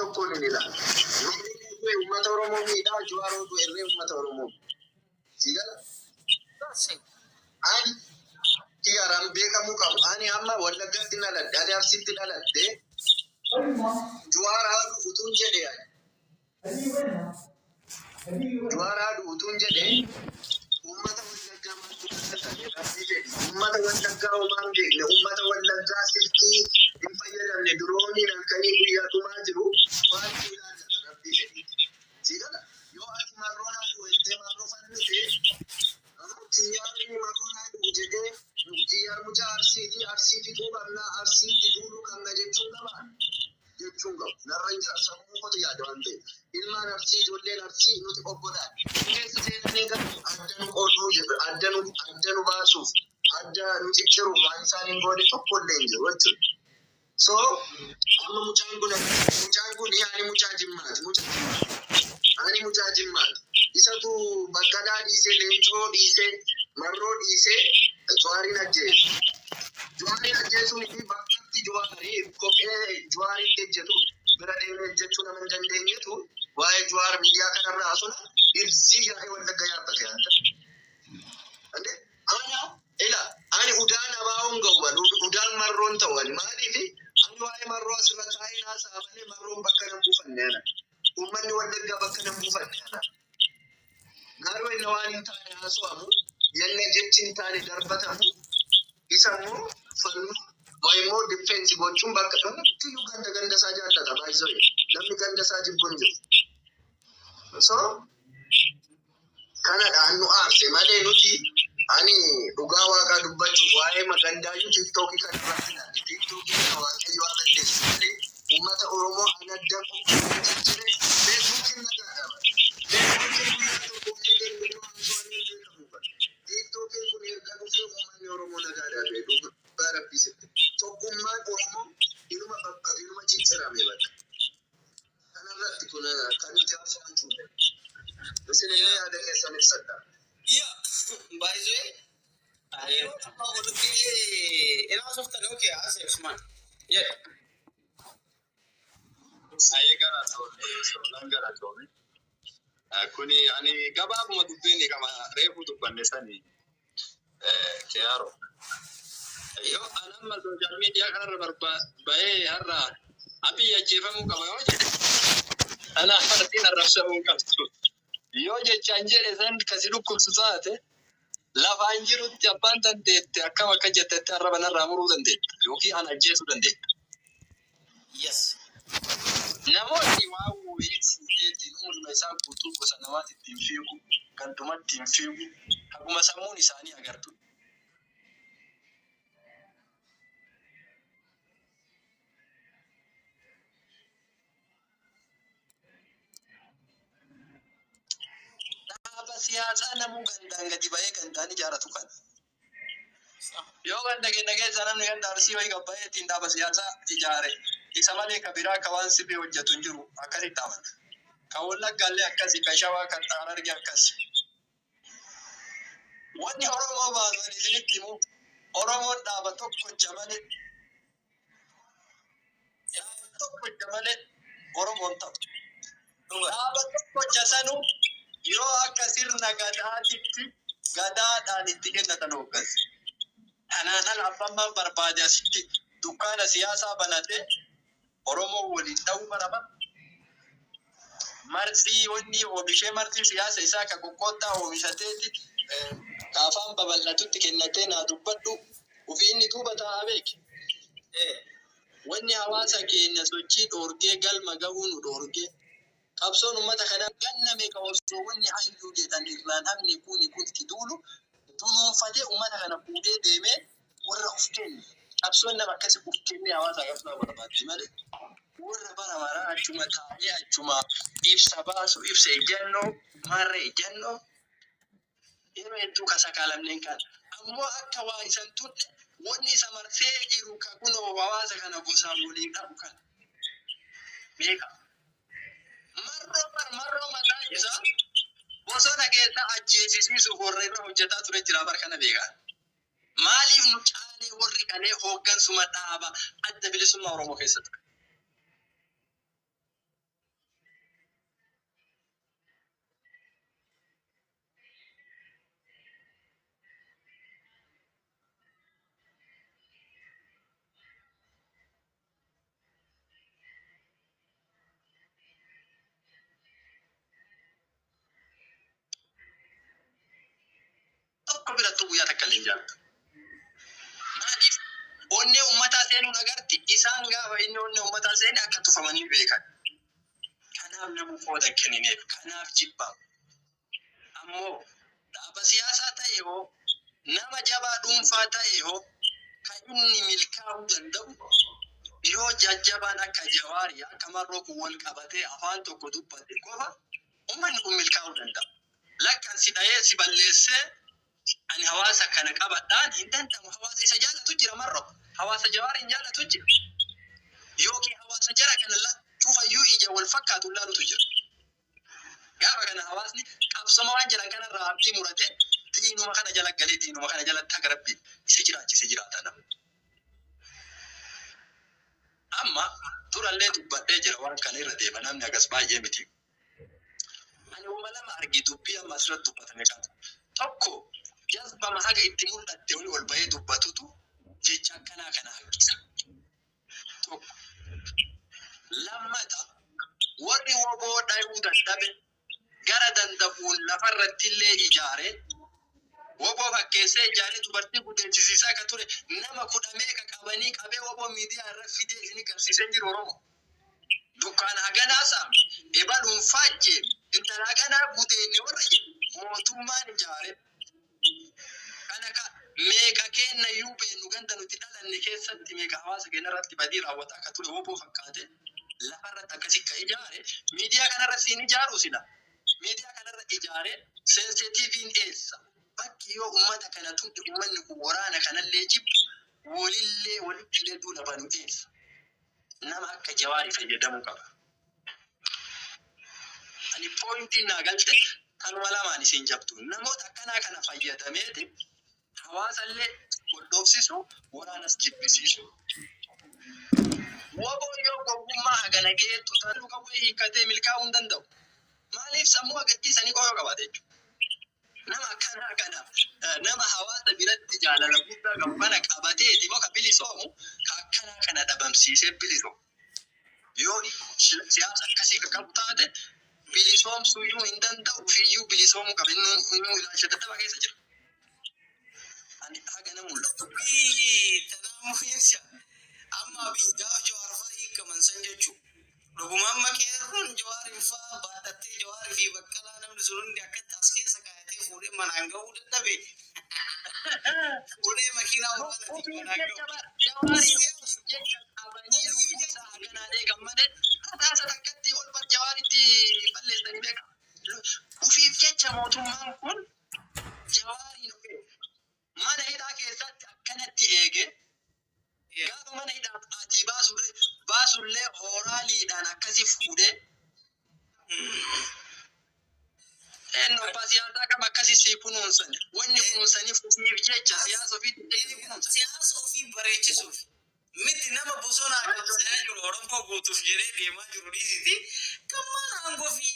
Tokkoon hin ilaalu. Marroon uummata Oromoo miidhaa, Jawaar du'e uummata Oromoo. Si gala? Ani xiyyaaraan beekamuu qabu. Ani amma Wallaggatti dhaladhe, ani Arsitti dhaladhe. Jawaar haadhu utuun jedhe ani. Jawaar haadhu utuun jedhe uummata Wallaggaa maaltu dhaladha jedhamee jedhi. Uummata Wallaggaa homaa hin beekne, uummata Wallaggaa silkii hin fayyadamne, dirooniin halkanii guyyaa dhumaa jiru maaltu ilaallata rabbii fedhii. Si gala? Yoo ati marroon haadhu jettee marroo falmite, xiyyaarri marroon haadhu jedhee xiyyaar mucaa Arsiiti, Arsii fixuu qabna, Arsiitti duuluu qabna jechuun qabaa? Jechuun qabu. Narra hin jira. Sammuu kootu yaada waan ta'eef. Ilmaan Arsii, ijoolleen Arsii nuti obbolaan. Keessa seenanii garuu adda nu qooduu jedhu, adda nu baasuuf, adda nu cicciruuf waan isaan hin goone tokko illee hin jiru jechuudha. So amma mucaan kun ani mucaa Jimmaati. Mucaa ani mucaa Jimmaati. Isatu Baqqalaa dhiisee, Leencoo dhiisee, Marroo dhiisee Jawaariin ajjeese. Jawaariin ajjeesuu miti, bakkatti Jawaarii kophee Jawaaritti ejjetu bira deemee ejjechuu nama hin dandeenyetu waa'ee Jawaar miidiyaa kanarraa asuna ibsii yaa'ee Wallagga yaabbate yaadda. Ande ana ila ani udaan abaawoon ga'u balu udaan marroon ta'u ani maaliif ani waa'ee marroo asirra taa'ee haasa'a malee marroon bakka nan buufanne ana. Uummanni Wallaggaa bakka nan buufanne ana. Garuu inni waan hin taane haasa'amu, yenna jechi hin taane darbatamu, isa immoo falmu wayimmoo defense gochuun bakka hundiyyuu ganda ganda isaa jaallata baay'isoo, namni ganda isaa jibbu hin jiru. So kanadhaan nu aarse malee nuti ani dhugaa waaqaa dubbachuuf waa'ee magandaayyuu TikTokii kan irratti ilaalle, TikTokii kana Waaqayyo haa balleessu malee uummata Oromoo anadda qophaa'ee jijjiire. Facebookiin nagaadha. Facebookiin guyyaa tokko waa'ee gandummaa haasawanii hin beekamu bara. TikTokiin kun erga dhufee uummanni Oromoo nagaadha bee, dhugaa rabbii sitti. Tokkummaan Oromoo inuma babbade, inuma ciccirame bakka. Kanarratti kun kan nuti haasa'aa turre. Isin illee yaada keessan ibsadha. Yeah, by the way, ina softan, okay, ase Usman. Yeah. Ayee, galatoome, solan galatoome. Kuni ani gabaabuma dubbiin kama reefu dubbanne sani keyaaro. Yoo an amma social media kanarra bahee har'a Abiy ajjeefamuu qaba yoo jedhe, ana hartiin arrabsamuu hin qabdu. Yoo jechaan jedhe san kasi dhukkubsu taate, lafaan jirutti abbaan dandeette akkam akka jettetti arraba narraa muruu dandeetta yookiin ana ajjeesuu dandeetta. Namoonni waan wayii fuudheetiin umruma isaa guutuu gosa namaatti ittiin fiigu, gandumatti ittiin fiigu, haguma sammuun isaanii agartu. Dhaaba siyaasaa namuu gandaan gadi bahee gandaan ijaaratu kana. Yoo ganda keenya keessa namni ganda Arsii wayii gabbayee ittiin dhaaba siyaasaa ijaare, isa malee ka biraa ka waan sirrii hojjetu hin jiru akkasitti amana. Ka Wallaggaallee akkasi, ka Shawaa, kan Harargee akkasi. Wanni Oromoo baasan isinitti himu, Oromoon dhaaba tokkocha malee Oromoon ta'u. Dhaaba tokkocha sanuu yoo akka sirna gadaatitti gadaadhaan itti kennatan hooggansa. Kanaan ala abbaan maan barbaade asitti dukkaana siyaasaa banatee Oromoo waliin dha'uu baraba. Marzii wanni oomishee, marzii siyaasa isaa ka qoqqooddaa oomishateeti ka afaan babal'atutti kennatee naa dubbadhu ofii inni duuba taa'aa beeki. Wanni hawaasa keenya sochii dhoorgee, galma gahuu nu dhoorgee, qabsoon uummata kanaa ganna meeqa osoo wanni hayyuu jedhan irraan hafne kuni kun itti duulu dunuunfatee uummata kana fuudhee deemee warra of kenne. Qabsoon nama akkasii of kennee hawaasa qabsoo barbaaddi malee warra bara maraa achuma taa'ee achuma ibsa baasu, ibsa ejjannoo maarree ejjannoo yeroo hedduu kasakaalamneen kan ammoo akka waa isan tunne wanni isa marsee jiru ka kunoo hawaasa kana gosaan waliin qabu kan beeka. Marroo bar marroo mataa isaa bosona keessa ajjeesisiisuuf warra irra hojjetaa ture jira bar, kana beekaa. Maaliif nu caalee warri kalee hooggansuma dhaaba Adda Bilisummaa Oromoo keessa ture? jaalattu, guyyaa takka illee hin jaalattu. Maaliif onnee uummataa seenuun agarti isaan gaafa inni onnee uummataa seene akka tufamanii beekan. Kanaaf nama qooda hin kennineef, kanaaf jibbaa. Ammoo dhaaba siyaasaa ta'e hoo, nama jabaa dhuunfaa ta'e hoo, kan inni milkaa'uu danda'u yoo jajjabaan akka Jawaarii, akka Marroo kun wal qabatee afaan tokko dubbate qofa uummanni kun milkaa'uu danda'a. Lakkan si dha'ee si balleessee ani hawaasa kana qabadhaan hin danda'amu. Hawaasa isa jaalatu jira Marroo. Hawaasa Jawaariin jaalatu jira. Yookiin hawaasa jara kana cufayyuu ija wal fakkaatu laalutu jira. Gaafa kana hawaasni qabsoma waan jiran kanarraa abdii muratee diinuma kana jala galee diinuma kana jalatti haga Rabbi isa jiraachise jiraata nama. Amma durallee dubbadhee jira, waan kana irra deema namni agas baay'ee miti. Ani uuma lama arge dubbii amma asirratti dubbatame kana. Tokko, jazbama haga itti mul'atte oli ol bahee dubbatutu jecha akkanaa kana hanqisa. Tokko. Lammata, warri WBO dhayuu dadhabe gara danda'uun lafarratti illee ijaare, WBO fakkeessee ijaaree dubartii gudeechisiisaa akka ture nama kudha meeqa qabanii qabee WBO miidiyaa irra fidee isin garsiisee jiru Oromoo. Dukkaana haganaa saame, ebaluun faajjee, intala haganaa gudeenne warra jedhu mootummaan ijaare. Kana ka meeqa kenna iyyuu beennu, ganda nuti dhalanne keessatti meeqa hawaasa keenya irratti badii raawwataa akka ture WBO fakkaate lafarratti akkasi ka ijaare miidiyaa kanarra siin ijaaru sila. Miidiyaa kanarra ijaare sensitiiviin eessa? Bakki yoo uummata kana tuqe uummanni kun waraana kanallee jibbu walillee walittillee duula banu eessa? Nama akka Jawaarii fayyadamuu qaba. Ani pointiin naa galte kanuma lamaan isin jabdu. Namoota akkanaa kana fayyadameeti hawaasallee wal dhoofsisu, waraanas jibbisiisu. WBO yoo gowwummaa hagana geettu tanuu qawwee hiikkatee milkaa'uu hin danda'u. Maaliif sammuu agarsiisanii qofa qabaate jechuudha. Nama akkanaa kana, nama hawaasa biratti jaalala guddaa qabu kana qabateeti moo ka bilisoomu, ka akkanaa kana dhabamsiisee bilisoomu. Yoo siyaasa akkasii ka qabu taate bilisoomsuu iyyuu hin danda'u, ofiiyyuu bilisoomuu qaba. Inni ilaalcha dadhabaa keessa jira. Ani haga na mul'atu. Dubbii tanaamu jecha amma Abiy gaafa Jawaar fa'aa hiikaman san jechuu. Dhuguma amma qeerroon Jawaarin fa'aa baadhattee Jawaarii fi Baqqalaa namni sun hundi akkatti as keessa kaayatee fuudhee manaan gahuu dadhabe. Fuudhee makiinaa waraanatiin manaan Ofiif jecha gahu. Jawaarii ofiif jecha qabanii lubbuu isaa haganaa eegan malee rasaasa takkatti ol bar Jawaaritti balleessanii beeka. Ofiif jecha mootummaan kun Jawaariin mana hidhaa keessatti akkanatti eege, gaafa mana hidhaa achii baasullee hooraaliidhaan akkasi fuudhee eenyu abbaa siyaasaa kam akkasi sii kunuunsan? Wanni kunuunsaniif ofiif jecha siyaasa ofiitti jedhanii kunuunsan. Siyaasa ofii bareechisuuf miti, nama bosonaa qabsaa'aa jiru Oromoo guutuuf jedhee deemaa jiru dhiisiti kan mana aangoo fi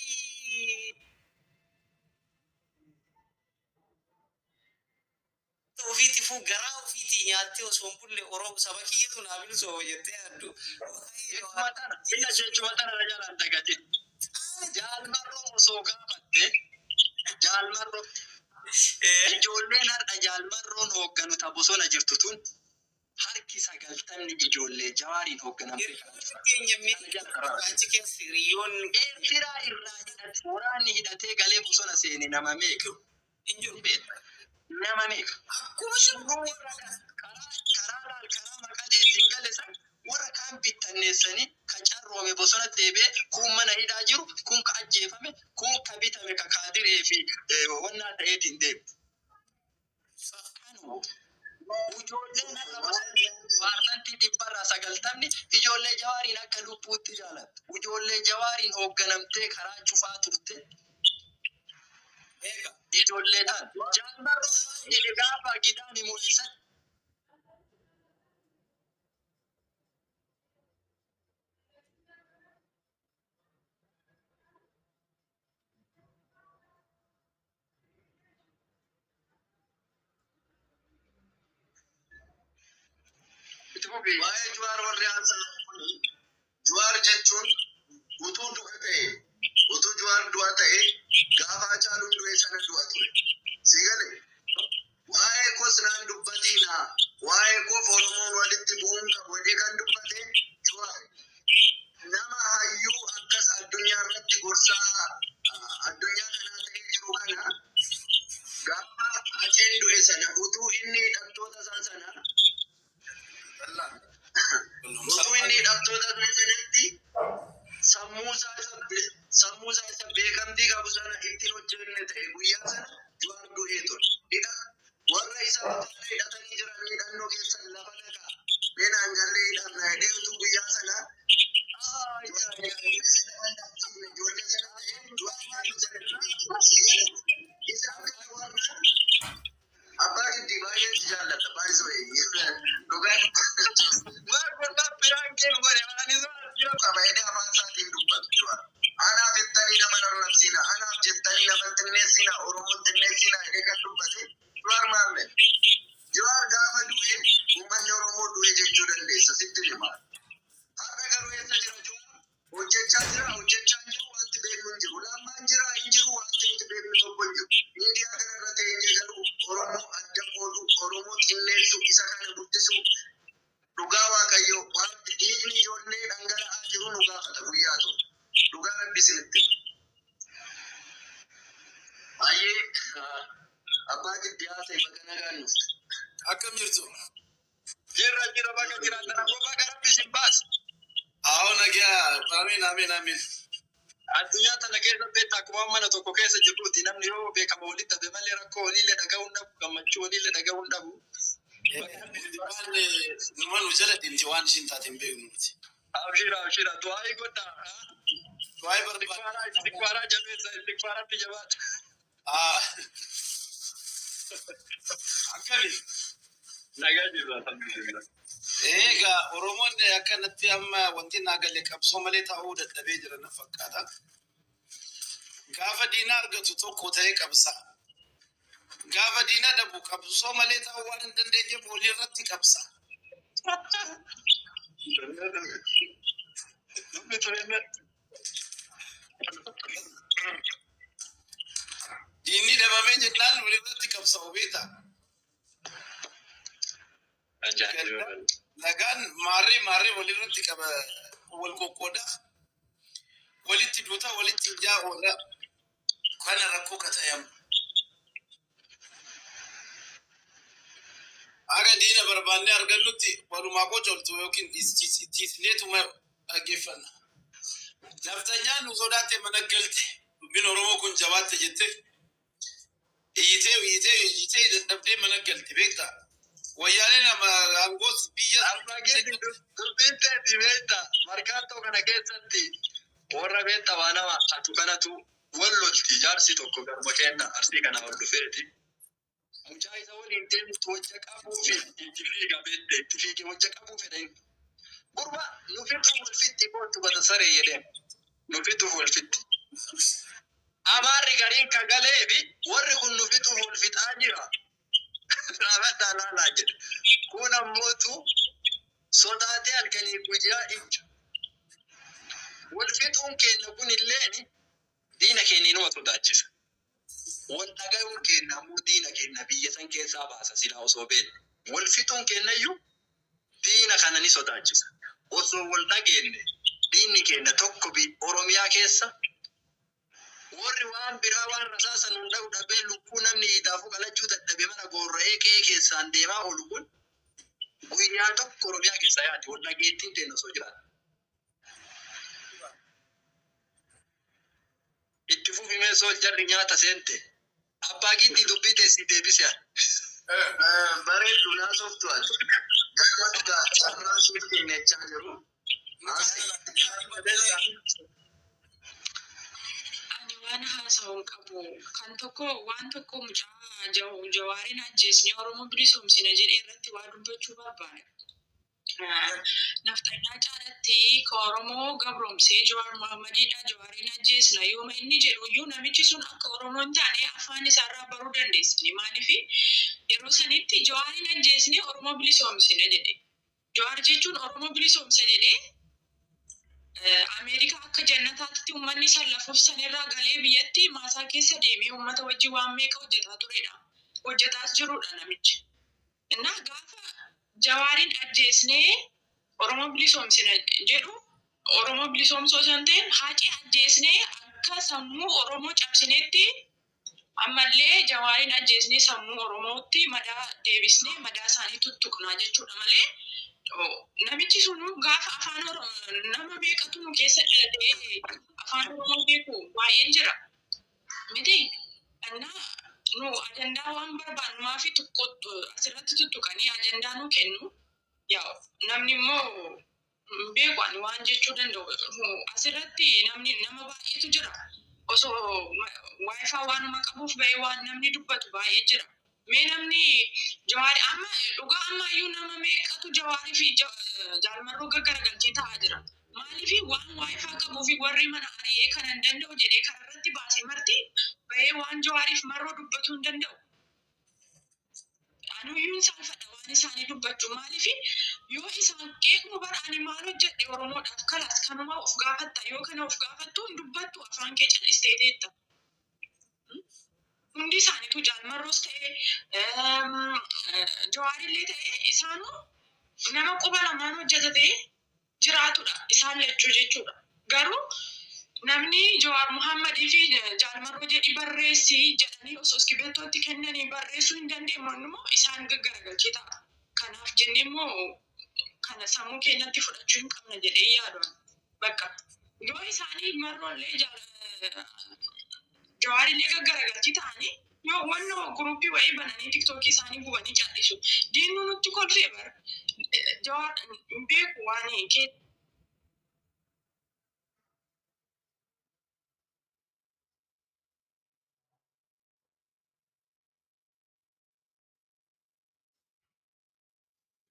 ofiitifuu garaa ofiitii nyaattee osoo hin bulle Oromoo saba kiyyatu naa bilisooma jettee yaaddu. Waa'ee Jechuma Jawaar tana, ila jechuma tana na jalaan dagatin. Jaalmarroo osoo gaafatte, Jaalmarroo, ijoolleen har'a Jaalmarroon hoogganu ta bosona jirtu tun harki 90ni ijoollee Jawaariin hoogganamte Hiriyoonni kana. keenya Kana jala sarara. achi keessa hiriyoonni Eertiraa irraa hidhate waraanni hidhatee galee bosona seene nama meeqa? hin jiru. Ni beekta. Nama meeqa? Akkuma jiru Sunuu warra karaa laal karaa Maqaleetiin gale san warra kaan bittanneessanii ka carroome bosona deebi'ee, kun mana hidhaa jiru, kun ka ajjeefame, kun ka bitame, ka kaadiree fi wannaa ta'eetiin deemu. Kanuma ijoolleen har'a bosona 90% ijoollee Jawaariin akka lubbuutti jaalattu. Ijoollee Jawaariin hoogganamtee karaa cufaa turte. Eega. Ijoollee ta'an. Jaalmarroo maal jedhe gaafa Gidaami mul'isan? Itti fufi. Waa'ee Jawaar warri haasa'an kuni, Jawaar jechuun utuu du'a ta'e, utuu Jawaar du'a ta'e, gaafa Hacaaluun du'e sana du'a ture. Si galee? Waa'ee Sammuu isaa isa beekamtii qabu sana ittiin hojjenne ta'e guyyaa sana Jawaar du'ee ture. Hidha warra isa faana hidhatanii jiran hidhannoo keessan lafa naqaa. Beenaan gallee hidhamna jedhee utuu guyyaa sana ijoollee sana ta'e Jawaar naannoo sana isa akka warra abbaa giddii baay'een si jaalladha baay'isoo dhugaa. Maal godhaa biraan kee godhe maanis Qaba jedhee afaan isaatiin dubbatu Jawaar. Anaaf jettanii nama arrabsina, anaaf jettanii nama xinneessina, Oromoon xinneessina jedhee kan dubbate Jawaar Maammed. Jawaar gaafa du'e uummanni Oromoo du'e jechuu dandeessa sitti hima. Har'a garuu eessa jira Jawaar? Hojjechaa jira, hojjechaa hin jiru wanti beeknu hin jiru. Lammaan jira hin jiru wanti nuti beeknu tokko hin jiru. Miidiyaa kanarra teenyee garuu Oromoo adda qoodu, Oromoo xinneessu, isa kana guddisu dhugaa Waaqayyoo wanti dhiigni ijoollee dhangala'aa jiru nu gaafata guyyaa tokko. Dhugaa Rabbi isinitti hima. Baay'ee abbaa giddi haasa'e baga nagaan dhufte. Akkam jirtu? Jirra jira bakka jiraatan ammoo bakka Rabbi isin baase. Aawwa nagaa. Amiin amiin amiin. Addunyaa tana keessa beektaa akkuma mana tokko keessa jirruuti namni yoo beekama walitti dhabe malee rakkoo waliillee dhaga'uu hin dhabu gammachuu waliillee dhaga'uu hin dhabu. Waan numa nu jala deemte waan ishiin taate hin beeknu nuti. Abshira abshira du'aa godhaa. Waa'ee barbaadu. Istighfaaraa istighfaaraa jabeessa istighfaaratti jabaata. Akkami? Nagaa jirra alhamdulillah. Egaa Oromoon akkanatti amma wanti naa galle qabsoo malee taa'uu dadhabee jira na fakkaata. Gaafa diina argatu tokko ta'ee qabsa. Gaafa diina dhabu qabsoo malee taa'uu waan hin dandeenyeef walirratti qabsa. Dubbi ture. Diinni dhabamee jennaan walirratti qabsa'u beektaa? Ajaa'iba. Nagaan maarree maarree walirratti qaba wal qoqqooda. Walitti duuta walitti ijaa oola. Kana rakkoo katayam. Haga diina barbaannee argannutti walumaa qocoltu yookiin tiisneetuma dhaggeeffanna. Laftanyaan nu sodaatte mana galte. Dubbiin Oromoo kun jabaatte jette. Iyyitee iyyitee iyyitee dadhabdee mana galte beektaa? Wayyaaleen nama aangoos biyya Abbaa geessi dubbiin teeti beektaa markaattoo kana keessatti warra beektaa waa nama atu kanatu wal lolti jaarsi tokko garba kenna arsii kana ol dhufeeti. Mucaa isa waliin deemtu wajja qabuu fi itti fiiga beekte itti fiige wajja qabuu fedhe. Gurba nu fixuuf wal fixxi kootu bata saree jedheen nu fixuuf wal fixxi. Amaarri gariin ka galeefi warri kun nu fixuuf wal fixaa jira. Raabadhaa laalaa jedhe. Kun ammootu sodaatee halkanii guyyaa ija. Wal fixuun keenya kun illeen diina keenya inuma sodaachisa. Wal dhagayuun keenya ammoo diina keenya biyya san keessaa baasa silaa osoo beekne. Wal fixuun keenya iyyuu diina kana ni sodaachisa. Osoo wal dhageenye diinni keenya tokko Oromiyaa keessa warri waan biraa waan rasaasan hin dha'u dhabee lubbuu namni idaafuu qalachuu dadhabe mana gorra'ee qe'ee keessaan deemaa oolu kun guyyaa tokko Oromiyaa keessa yaati wal dhageettiin keenya osoo jiraate. Itti fufimee sool jarri nyaata seente. Abbaa giddii dubbii teessii deebise. Bareeddu naasoftu ati. Garuu dhugaa carraa siif kennechaa jiru. Ani waan haasa'u hin qabu. Kan tokko waan tokko mucaa Jawaariin ajjeesnee Oromoo bilisoomsina jedhee irratti waa dubbachuu barbaada. Naftanyaa caalatti ka Oromoo gabroomsee Jawaar Mohaammadidha Jawaariin ajjeesna yooma inni jedhu iyyuu namichi sun akka Oromoo hin taane afaan isaarraa baruu dandeessani. Maaliif yeroo sanitti Jawaariin ajjeesnee Oromoo bilisoomsina jedhe. Jawaar jechuun Oromoo bilisoomsa jedhee Ameerikaa akka jannataatti uummanni san lafuuf sanirraa galee biyyatti maasaa keessa deemee uummata wajjin waan meeqa hojjetaa turedha. Hojjetaas jirudha namichi. Innaa gaafa Jawaariin ajjeesnee Oromoo bilisoomsina jedhu Oromoo bilisoomsoo osoo hin ta'in Haacee ajjeesnee akka sammuu Oromoo cabsinetti ammallee Jawaariin ajjeesnee sammuu Oromootti madaa deebisnee madaa isaanii tuttuqnaa jechuudha malee namichi sun gaafa afaan Oromoo nama meeqatu nu keessa dhalatee afaan Afaan Oromoo beeku baay'een jira. Miti innaa nu ajandaa waan barbaannu maafi tokko asirratti tuttuqanii ajandaa nu kennu. Yaa, namni immoo hin beeku ani waan jechuu danda'u. Asirratti namni nama baay'eetu jira. Osoo WiFi waanuma qabuuf bahee waan namni dubbatu baay'ee jira. Mee namni Jawaari amma dhugaa ammayyuu nama meeqatu Jawaarii fi Jaalmarroo gaggaragalchee taa'aa jira. Maaliif waan WiFi qabuu fi warri mana ari'ee kana hin danda'u jedhee kararratti baase marti bahee waan Jawaariif Marroo dubbatuu hin danda'u. Anuyyuu hin saalfadha waan isaanii dubbachuu. Maaliif yoo isaan qeeqnu bara ani maal hojjedhe Oromoodhaaf? Kalaas, kanuma of gaafatta. Yoo kana of gaafattu hin dubbattu, afaan kee cal'istee teetta. Hundi isaaniitu, Jaalmarroos ta'e Jawaarillee ta'e, isaanuu nama quba lamaan hojjetatee jiraatudha isaan lachuu jechuudha. Garuu namni Jawaar Muhammadii fi Jaalmarroo jedhi barreessi jedhanii osoo iskibirtootti kennanii barreessuu hin dandeenye immoo isaan gaggaragalchee ta'a. Kanaaf jennee immoo kana sammuu keenyatti fudhachuu hin qabna jedhee yaadu. Bakka yoo isaanii Marroollee Jawaarillee gaggaragalchii ta'anii yoo wanna guruppii wayii bananii TikTokii isaanii gubanii callisu. Diinnu nutti kolfee bara. Jawaar hin beeku waan kee.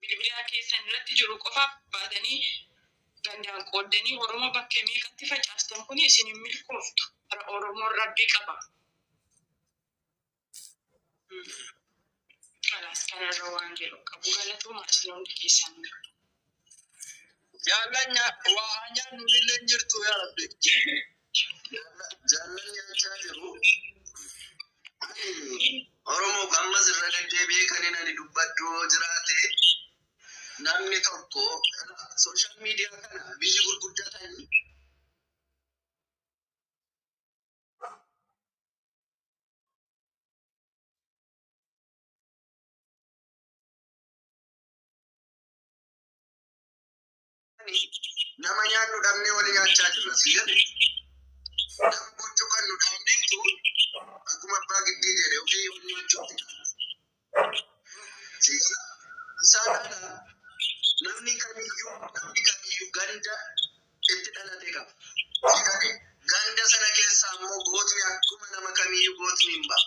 Bilbila keessan irratti jiru qofaaf baatanii gandaan qooddanii Oromoo bakka meeqatti facaastan kun isin hin milkooftu. Oromoon Rabbii qaba. Kalaas, kanarra waan jedhu qabu. Galatooma isin hundi keessan. Jaallanya waa nyaannu illee hin jirtu, yaa Rabbi. Jaallan nyaachaa jiru. Oromoo, ammas irra deddeebi'ee kan inni ani dubbadhu jiraate, namni tokko social media kana biyyi gurguddatanii nama nyaannu dhabnee wali nyaachaa jirra, si jedhe. Nama gochuu kan nu dhabneetu akkuma abbaa giddii jedhe ofii wal nyaachuutti. Si gala. Isaan kana namni kamiyyuu ganda itti dhalate qaba. Si gale. Ganda sana keessa ammoo gootni akkuma nama kamiyyuu gootni hin ba'a.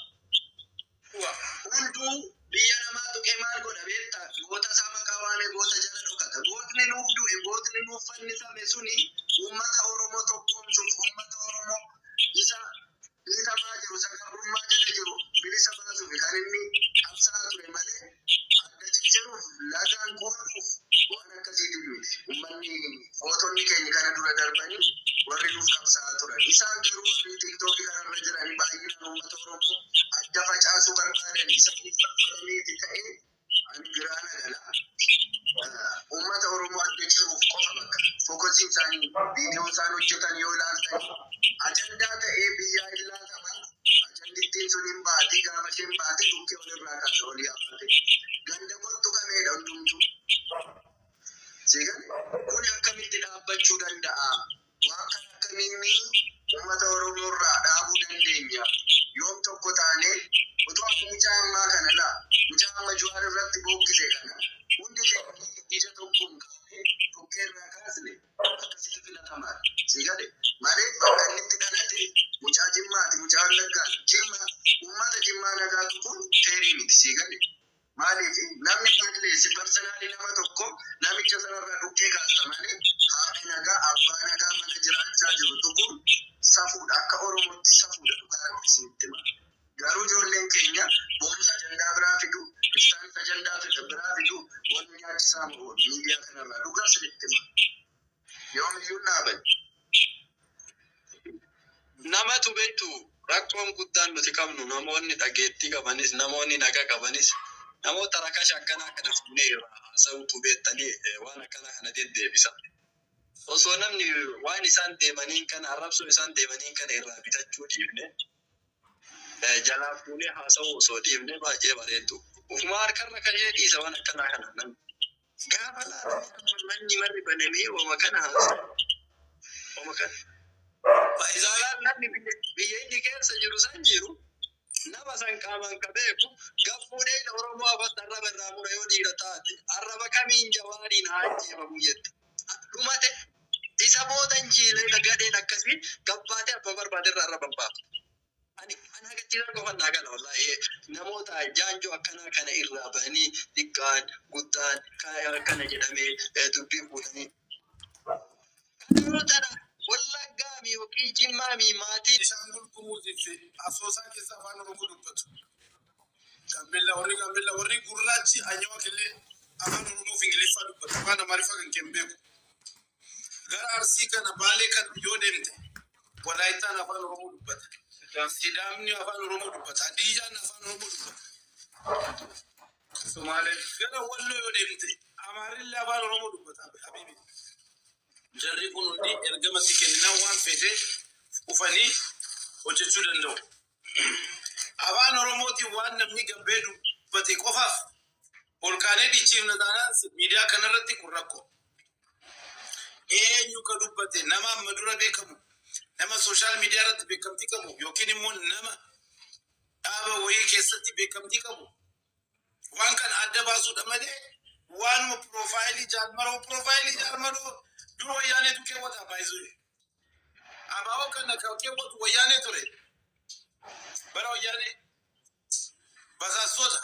Hunduu biyya namaa tuqee maal godha beektaa? Goota isaa maqaa waamee goota jala dhokata. Gootni nuuf du'e, gootni nuuf fannifame suni uummata Oromoo tokkoomsuuf, uummata Oromoo isa dhiitamaa jiru, isa gabrummaa jala jiru bilisa baasuuf kan inni qabsaa'aa ture malee adda cicciruuf, lagaan qooduuf waan akkasiitiin miti. Uummanni gootonni keenya kana dura darbanii warri nuuf qabsaa'aa turan. Isaan garuu warri TikTokii kanarra jiran baay'inaan uummata Oromoo adda facaasuu barbaadan isaaniif kaffalameeti ta'ee ani biraana gala. Uummata Oromoo adda ciruuf qofa bakka. Focusiin isaanii viidiyoo isaan hojjetan yoo ilaaltan ajandaa ta'ee biyyaa hin laatama. Ajandittiin sun hin baati, gaafa isheen baate dhukkee walirraa kaasa walii yaabbate. Ganda kottu kameedha hundumtuu. Siigan kun akkamitti dhaabbachuu danda'a? Waan kana akkamiin uummata Oromoo irraa dhaabuu dandeenya? Yoom tokko taanee otoo akka mucaa ammaa kana laa, mucaa amma Jawaar irratti bookkise kana hundi keenya ija tokkoon kaanee dhukkee irraa kaasne akkasitti filatamaadha. Siigale malee bakka inni itti dhalate mucaa Jimmaati, mucaa Wallaggaati. Jimmaa uummata Jimmaa nagaatu kun teerii miti, siigale. Maaliif namni balleesse personally nama tokko namicha sanarraa dhukkee kaasta malee haadha nagaa, abbaa nagaa mana jiraachaa jiru tuquun safuudha, akka Oromootti safuudha, dhugaa Rabbi isinitti hima. Garuu ijoolleen keenya boonsa ajandaa biraa fidu, ibsaanis ajandaa biraa fidu, wal nyaachisaa oolu miidiyaa kanarraa, dhugaa isinitti hima. Yoomiyyuu dhaaban. Namatu beektu, rakkoon guddaan nuti qabnu namoonni dhageettii qabanis, namoonni nagaa qabanis, namoota rakasha akkanaa kana fuunee irraa haasa'utu beektanii waan akkanaa kana deddeebisa. Osoo namni waan isaan deemaniin kana, arrabsoo isaan deemaniin kana irraa bitachuu dhiifne, jalaa fuunee haasa'uu osoo dhiifne baay'ee bareeddu. Ufuma harkarra ka'ee dhiisa waan akkanaa kana namni. Gaafa laalanii manni marri banamee wama kana haasa'u. Wama kana. Baay'isaan namni biyya inni keessa jiru san jiru nama san qaamaan ka beeku gabbuudhee Oromoo afatti arraba irraa mura yoo dhiira taate arraba kamiin Jawaariin haa ajjeefamu jette. Dhumate isa boodan jiilee gadheen akkasii gabbaatee abbaa barbaade irraa arraba baafte. Ani hagachiisaa qofan naa gala wallaahi namoota jaanjoo akkanaa kana irraa bahanii xiqqaan guddaan akkana jedhamee dubbii fuudhanii. Kan yeroo tana Wallaggaami yookiin Jimmaami maatiin Isaan Gumuuzii fi Asoosaa keessa afaan Oromoo dubbatu. Gaambeellaa warri Gaambeellaa warri gurraachi Anyawaa killee afaan Oromoo fi Ingiliffaa dubbatu. Afaan Amaariffaa kan keen beeku. Gara Arsii kana Baalee kan yoo deemte Walaayittaan afaan Oromoo dubbata. Sidaamni afaan Oromoo dubbata. Hadiyyaan afaan Oromoo dubbata. Somaaleen gara Walloo yoo deemte Amaarillee afaan Oromoo dubbata. Habiibi. Jarri kun hundi ergamatti kenninaan waan feete ufanii hojjechuu danda'u. Afaan Oromootiin waan namni gabbee dubbate qofaaf ol kaanee dhichiifna taanaan miidiyaa kanarratti kun rakkoo. Eenyu ka dubbate nama amma dura beekamu, nama social media irratti beekamtii qabu yookiin immoo nama dhaaba wayii keessatti beekamtii qabu. Waan kana adda baasuudha malee waanuma profile Jaalmaroo profile Jaalmaroo dur Wayyaaneetu keewwata baay'isuu. Abaaboo kana kan keewwatu Wayyaanee ture. Bara Wayyaanee basaastota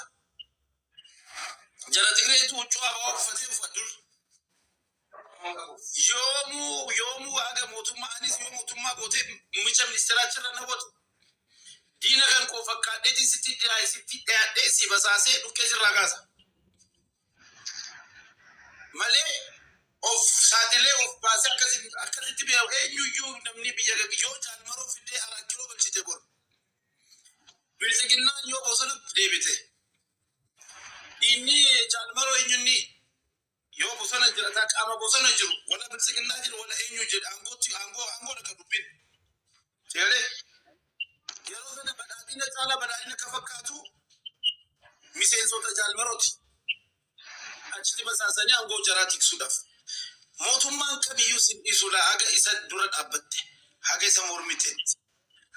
jara Tigreetu huccuu abaaboo uffatee uffatu dur. Yoomuu yoomuu haga mootummaa anis yoo mootummaa gootee muummicha ministeeraa achirra na goote diina kan koo fakkaadheeti sitti dhiyaa'e sitti dhiyaadhee si basaasee dhukkee sirraa kaasa. Malee of saaxilee of baasee akkasitti beeku eenyuyyuu namni biyya yoo Jaalmaroo fiddee 4 Kiiloo galchite bor. Bilxiginnaan yoo bosona deebite inni Jaalmaroo eenyunni yoo bosona jirataa qaama bosona jiru wala Bilxiginnaa jiru wala eenyu jedhe aangootti aangoo aangoo dhaka dubbin. Seeree yeroo sana badhaadhina caalaa badhaadhina ka fakkaatu miseensota Jaalmarooti. Achitti basaasanii aangoo jaraa tiksuudhaaf. Mootummaan kamiyyuu sin dhiisudha haga isa dura dhaabbatte, haga isa mormite,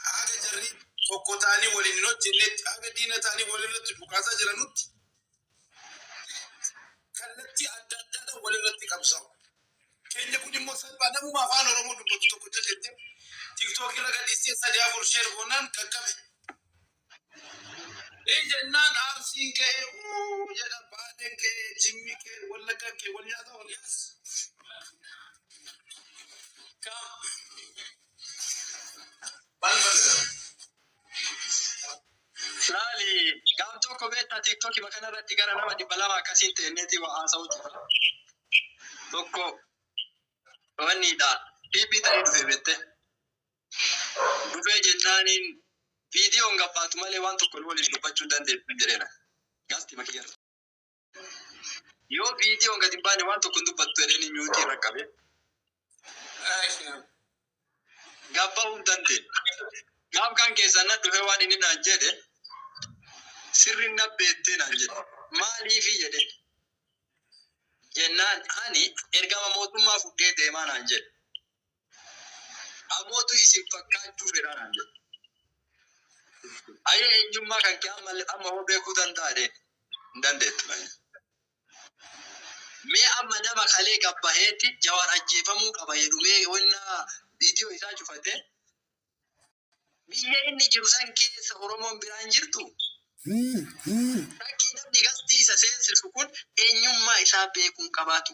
haga jarri tokko ta'anii waliin hin hojjennetti, haga diina ta'anii walirratti dhukaasaa jiranutti kallattii adda addaadhaan walirratti qabsaa'u. Keenya kun immoo salphaa namuma afaan Oromoo dubbatu tokko jette TikTok irra gadhiistee sadii afur share goonaan qaqqabe. Jennaan Arsiin ka'ee uu jedha, Baaleen ka'ee, Jimmi ka'ee, Wallaggaan ka'ee wal nyaata wal. Yes. Kam. Maal barbaada? Laali gaaf tokko beektaa TikTokii kana irratti gara nama 200 akkasiin ta'enneeti waa haasa'u jira. Tokko wanniidha. Dhiibbii ta'ee dhufe beekte. Dhufee jennaaniin viidiyoon gabbaatu malee waan tokko waliin dubbachuu hin dandeessu jedheera. Gaasti makiyyarra. Yoo viidiyoon gadi hin baane waan tokko hin dubbattu jedheen mute irra qabe. Gabbahuu hin dandeenye. Gaaf kan keessan na dhufe waan inni naan jedhe sirri na beettee naan jedhe. Maaliifi jedhe. Jennaan ani ergama mootummaa fudhee deemaa naan jedhe. Ammootu isin fakkaachuu fedhaa naan jedhe. Ayyee eenyummaa kan kee amma amma hoo beekuu danda'a jedheen. Hin dandeettu naan jedhe. Mee amma nama kalee gabbaheetti Jawaar ajjeefamuu qaba jedhumee wanna viidiyoo isaa cufate biyya inni jiru san keessa Oromoon biraan jirtu. Takkii namni gastii isa seensisu kun eenyummaa isaa beekuun qabaatu.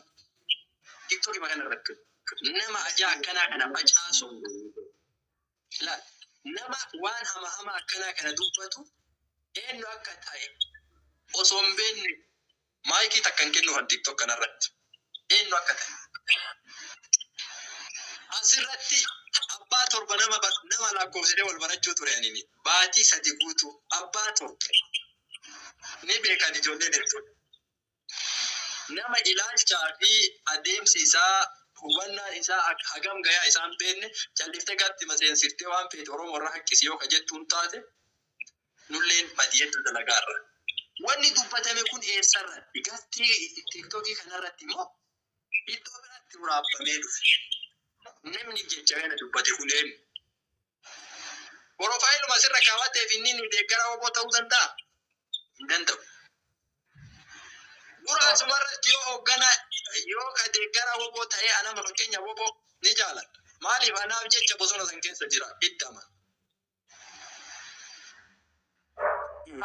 TikTokii kana irratti nama ajaa akkanaa kana facaasu laal nama waan hama hama akkanaa kana dubbatu eenyu akka ta'e osoo hin beekne maayikii takka hin kennuufan TikTok kanarratti eenyu akka ta'e. Asirratti abbaa torba nama nama lakkoofsitee wal barachuu ture anini baatii 3 guutuu abbaa torba ni beekan ijoolleen hedduun. Nama ilaalchaa fi adeemsi isaa hubannaan isaa hagam gayaa isaan beekne calliftee gatti maseensiftee waan feete Oromoo irraa haqqisi yoo ka jettuun taate nulleen badii hedduu dalagaarra. Wanni dubbatame kun eessarratti gastii TikTokii kanarratti immoo iddoo biraatti waraabamee dhufe. Namni jecha kana dubbate kun eenyu? Porofaayiluma asirra kaawwateef inni ni deeggara WBO ta'uu danda'a? Hin danda'u. Dura asumarratti yoo hooggana yoo ka deeggara WBO ta'ee anama fakkeenya WBO ni jaaladha. Maaliif anaaf jecha bosona san keessa jira iddama.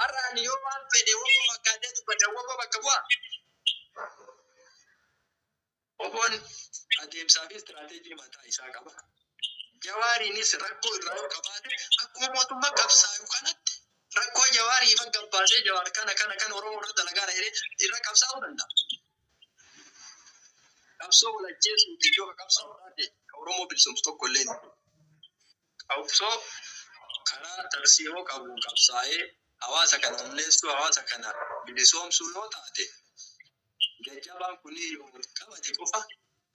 Har'a ani yoo waan fedhe WBO fakkaatee dubbadha WBO bakka bu'a. WBOn adeemsaa fi istiraateejii mataa isaa qaba. Jawaariinis rakkoo irraa yoo qabaate akkuma mootummaa qabsaa'u kanatti rakkoo Jawaarii ifan gabbaasee Jawaar kana kana kana Oromoo irra dalagaa jedhee irra qabsaa'uu danda'a. Qabsoo wal ajjeesuuti yoo ka qabsaa'u taate ka Oromoo bilisoomsu tokko illee hin jiru. Qabsoo karaa tarsiimoo qabuun qabsaa'ee hawaasa kana humneessuu hawaasa kana bilisoomsuu yoo taate jajjabaan kun yoo wal kabate qofa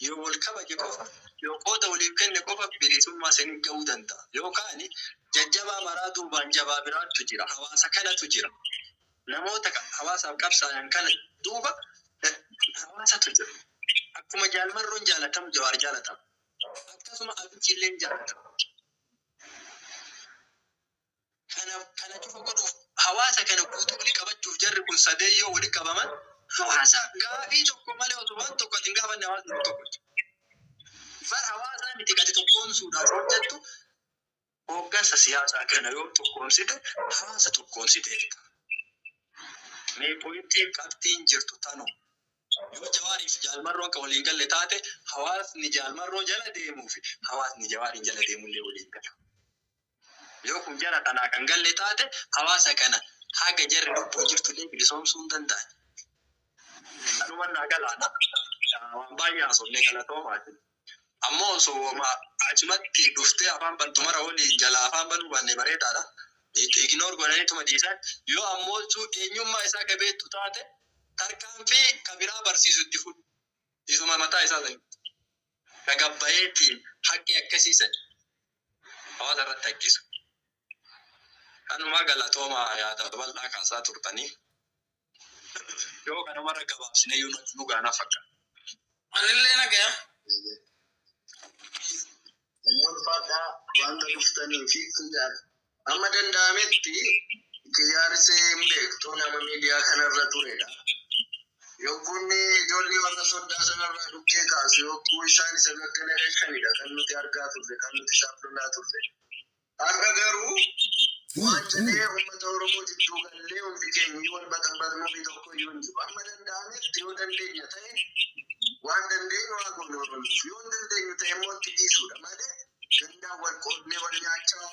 yoo wal kabaje qofa yoo qooda waliif kenne qofa bilisummaa sanii ga'uu danda'a. Yookaan jajjabaa maraa duubaan jabaa biraattu jira. Hawaasa kanatu jira. Namoota hawaasaaf qabsaa'an kana duuba hawaasatu jira. Akkuma Jaalmarroon jaalatamu Jawaar jaalatama. Akkasuma Abiyyi illee jaalatama. Kana kana cufa godhuuf hawaasa kana guutuu walii qabachuuf jarri kun sadeen yoo walii qabaman hawaasa gaafii tokko malee osoo waan tokko ati hin gaafanne hawaasni tokko. Bar hawaasaa miti gadi tokkoomsuudhaaf hojjettu hooggansa siyaasaa kana yoo tokkoomsite hawaasa tokkoomsiteetta. Mee pointiin qabxiin jirtu tanu. Yoo Jawaariif Jaalmarroon kan waliin galle taate hawaasni Jaalmarroo jala deemuu fi hawaasni Jawaariin jala deemullee waliin gala. Yoo kun jala tanaa kan galle taate hawaasa kana haga jarri lubbuun jirtullee bilisoomsuu hin danda'an. Kanuma naa galaana. Waan baay'ee haasofnee galatoomaa. Ammoo osoo achumatti dhuftee afaan bantu mara waliin jala afaan banuu baanne bareedaadha. Ignore godhaniituma dhiisan. Yoo ammoo eenyummaa isaa ka beektu taate tarkaanfii ka biraa barsiisu itti fudhu. Isuma mataa isaa sani. Ka gabbayeetiin haqqi akkasiisan hawaasa irratti hakkisu. Kanuma galatooma yaada bal'aa kaasaa turtanii. Yoo kanumarra gabaabsinee yoo nu gaanaaf fakkaata. Anillee nagaya. Ulfaadhaa wanta dhuftanii fi kiyyaar. Amma danda'ametti kiyyaarisee hin beektu nama miidiyaa kanarra turedha. Yogguun ijoollee warra soddaa sanarraa dhukkee kaasu yogguu isaan isa gaggana galchanidha kan nuti argaa turre kan nuti isaaf lolaa turre. Har'a garuu waan jedhee uummata Oromoo jidduu gallee hundi keenya wal baxaxannuu fi tokko iyyuu hin jiru. Amma danda'ametti yoo dandeenya ta'e waan dandeenyu haa goonu Oromoof. Yoo hin dandeenyu ta'e immoo itti dhiisuudha malee gandaan wal qoodnee wal nyaachaa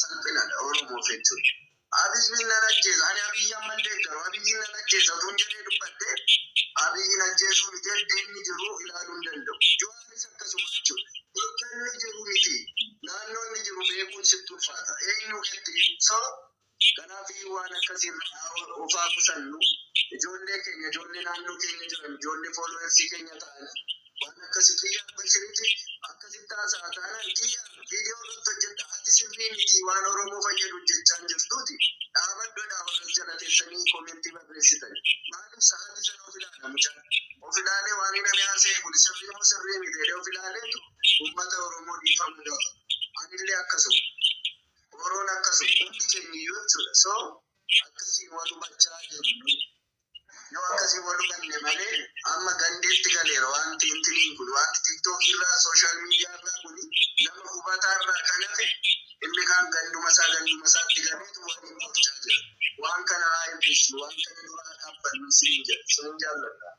salphinadha Oromoof jechuudha. Abiyyiin nan ajjeesa. Ani Abiyyi amma hin deeggaru. Abiyyiin nan ajjeesa. Utuun jedhee dubbadhee Abiyyiin ajjeesuu miti deemni jiru ilaaluu hin danda'u. Jawaaris akkasuma jechuudha. Bakka inni jiru miti. Naannoo inni jiru beekuun sitti ulfaata. Eenyu ketti so kanaaf waan akkasiirraa ofaa qusannu ijoollee keenya ijoollee naannoo keenya jiran ijoollee followersii keenya ta'an waan akkasii kiyya Bashiritti akkasitti haasa'a taanaan kiyya viidiyoo irratti hojjedha ati sirrii miti waan Oromoo fayyadu hojjechaa hin jirtuuti dhaabaddoodha warra jala teessanii commentii barreessitan maaliif sa'aatii sana of ilaala mucaan of ilaalee waan inni haasa'e kun sirrii moo sirrii miti jedhee of ilaaleetu uummata Oromoo dhiifamuu qaba. Anillee akkasuma. Oroon akkasuma hundi keenya iyyuu jechuudha. So akkasiin wal hubachaa jirru. Yoo akkasii wal hubanne malee amma gandeetti galeera wanti intiniin kun wanti TikTokii irraa social media irraa kun nama hubataa irraa kan hafe inni kaan ganduma isaatti galeetu waliin gochaa jira. Waan kana haa hir'isnu waan kana duraa dhaabbannu siin jedha siin jaalladha.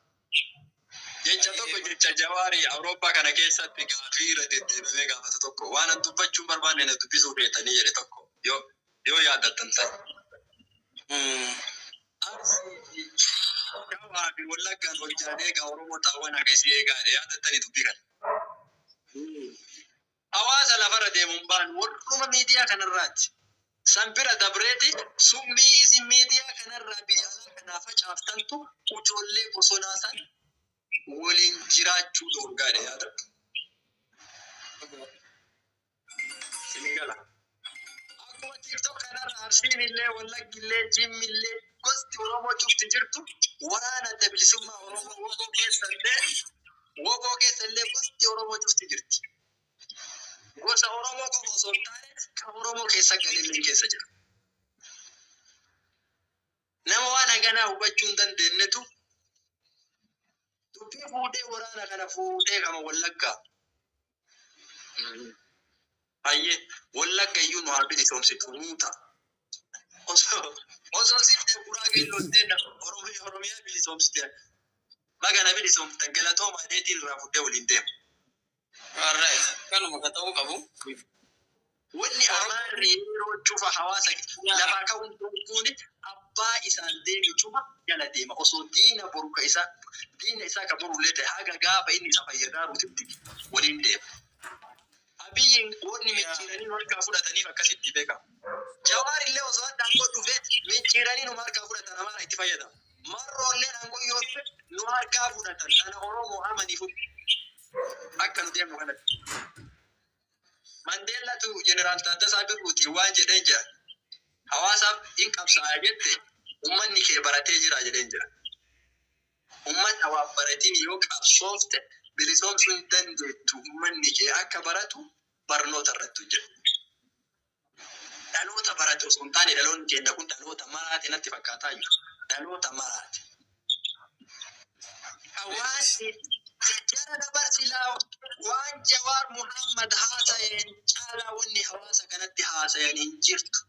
Jecha tokko jecha Jawaarii Awurooppaa kana keessatti gaafii irra deddeebamee gaafata tokko waan an dubbachuu hin barbaanne na dubbisuu feetanii jedhe tokko yoo yoo yaadattan ta'e. Arsii fi Shawaa fi Wallaggaan wal jedhan eegaa Oromoo taawwan haga isii eegaa yaadattanii dubbii kana. Hawaasa lafarra deemuun baan warruma miidiyaa kanarraati. San bira dabreeti summii isin miidiyaa kanarraa biyya alaa kanaa facaaftantu ijoollee bosonaa san waliin jiraachuu dhoorgaadha yaadadhu. Isin gala. Akkuma TikTok kanarra Arsiin illee, Wallaggi illee, Jimmi illee gosti Oromoo cufti jirtu waraana adda bilisummaa Oromoo WBO keessa illee WBO keessa illee gosti Oromoo cufti jirti. Gosa Oromoo qofa osoo hin taane kan Oromoo keessa galillee keessa jira. Nama waan haganaa hubachuu hin dandeenyetu dubbii fuudhee waraana kana fuudhee kama Wallaggaa. Hayyee, Wallagga iyyuu nu haa bilisoomsitu nuu ta'a. Osoo siftee Guraageen loltee Oromiyaa bilisoomsite, magana bilisoomtan, galatooma dheetiin irraa fuudhee waliin deema. Alright. Kanuma ka ta'uu qabu. Wanni Amaarri yeroo cufa hawaasa lafaa ka'uun kun abbaa isaan deemu cufa jala deema. Osoo diina boru ka isaa diina isaa ka borullee ta'e, haga gaafa inni isa fayyadaaruutitti waliin deema. Abiyyiin wanni micciiranii nu harkaa fudhataniif akkasitti beekama. Jawaar illee osoo adda aangoo dhufee micciiranii nu harkaa fudhatan, Amaara itti fayyadamu. Marroolleen aangoo yoo dhufe nu harkaa fudhatan, kana Oromoo amaniif akka nu deemu kanatti. Mandeellatu Jeneraal Taaddasaa Birruutiin waan jedheen jira. Hawaasaaf hin qabsaa'a jette, uummanni kee baratee jira jedheen jira. Uummata waan baratiin yoo qabsoofte bilisoomsuu hin dandeettu, uummanni kee akka baratu barnoota irratti hojjetu. Dhaloota barate osoo hin taane, dhaloonni keenya kun dhaloota maraate natti fakkaataa jiru. Dhaloota maraate. Hawaasni jara dabarsilaa waan Jawaar Muhammad haasa'een caalaa wanni hawaasa kanatti haasayan hin jirtu.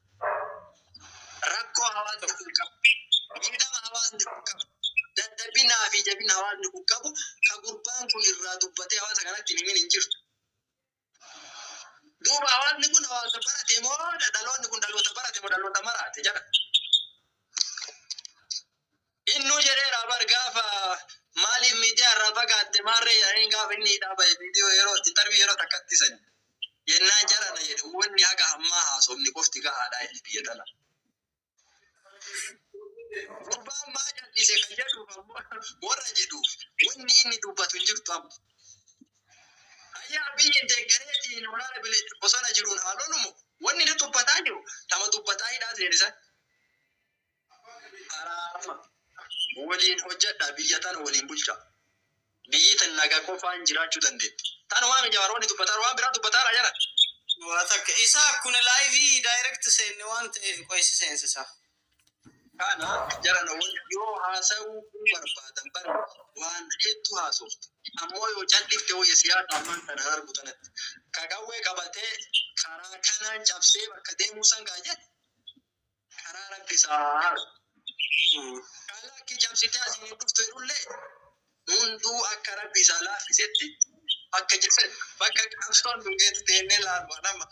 Rakkoo hawaasni kun qabu, miidhama hawaasni kun qabu, dadhabinaa fi jabina hawaasni kun qabu, ka gurbaan kun irraa dubbatee hawaasa kanatti hin himin hin jirtu. Duuba hawaasni kun hawaasa barate moo, dhaloonni kun dhaloota barate moo dhaloota maraate jedha. Innuu jedheera bar, gaafa maaliif miidiyaa irraa fagaatte maarree jedhanii, gaafa inni hidhaa bahe viidiyoo yeroo interview yeroo takkatti sani. Yennaan jarana jedhe, wanni haga ammaa haasofni qofti gahaadha jedhe biyya tana. Gurbaan maa jal'ise kan jedhuuf ammoo, warra jedhuuf wanni inni dubbatu hin jirtu amma. Ayyaa, biyyi deeggareetiin waraana bosona jiruun haa lolumu, wanni inni dubbataa jiru tama dubbataa hidhaa seenisa. Araarama waliin hojjedha, biyya tana waliin bulcha. Biyyi tan nagaa qofaan jiraachuu dandeetti. Tana waan Jawaar wanni dubbataa, waan biraa dubbataa jira. Waa takka isa akkuna live direct seenne waan ta'eef qoysi seensisa. Kana jarana yoo haasa'uu barbaadan bara waan hedduu haasoftu. Ammoo yoo callifte wayya, siyaasa ammaan tana argu tanatti. Ka qawwee qabatee karaa kanaan cabsee bakka deemuu san gaa jedhe, karaa Rabbi isaa haaru. Kalakki cabsitee asiin hin dhuftu jedhullee, hunduu akka Rabbi isaa laaffisetti bakka jedhe, bakka qabsoon dhugeetu teennee laallu. Nama